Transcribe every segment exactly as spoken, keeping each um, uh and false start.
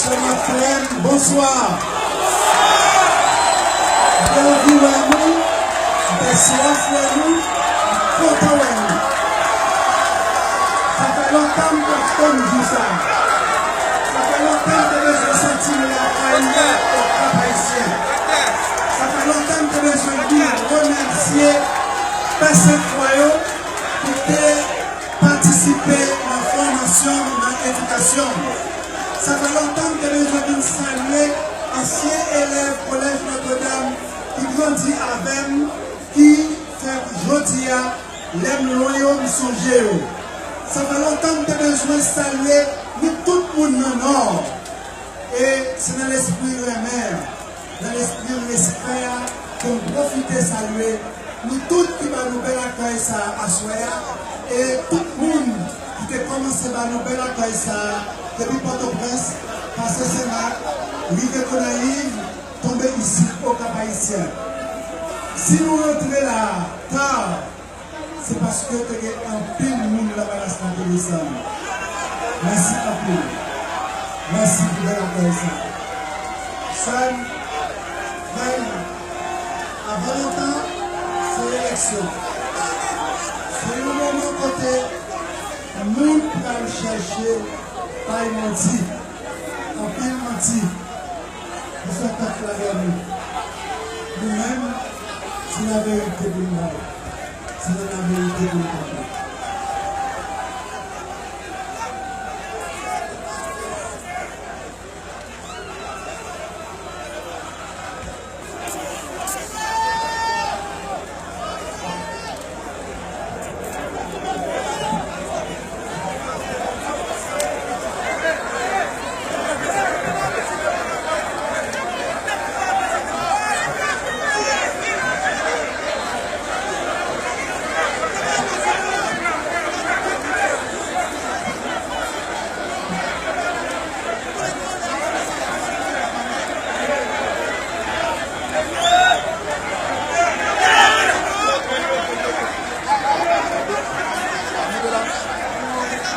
Sè Matlèn, bonswa. M te anvi wè nou, m te swaf wè nou, m kontan wè nou. Sa fè lontan m t ap tann jou sa. Sa fè lontan m te bezwen santi m lakay mwen Okap Ayisyen. Sa fè lontan m te bezwen vin remèsye pè Sentfwa yo ki te patisipe nan fòmasyon m, nan edikasyon m. Sa fè lontan m te bezwen vin salye ansyen elèv Kolèj Nòtredam ki grandi avè m, ki fè jodi a, lè m lwen yo, m sonje yo. Sa fè lontan m te bezwen salye nou tout moun nan Nò. E se nan lespri renmen an, nan lespri respè a, ke m pwofite salye nou tout ki ba nou bèl akèy sa a aswè a, e tout moun ki te kòmanse ba nou bèl akèy sa a depi Pòtoprens, pase Senmak, rive Gonayiv, tonbe isit Okap Ayisyen. Si nou rantre la a ta, se paske te gen anpil moun Lavalas la te desann. Mèsi anpil. Mèsi pou bèl akèy sa. Sè m, frè m, avan lontan, se eleksyon. Se yon moman kote moun pral chèche bay manti. Anpil manti. Pou fè pèp la dòmi. Nou menm, se laverite pou n bay. Se nan laverite pou n kanpe.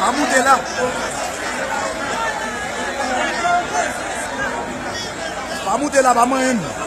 Pa moute la. Pa moute la, pa manyen m.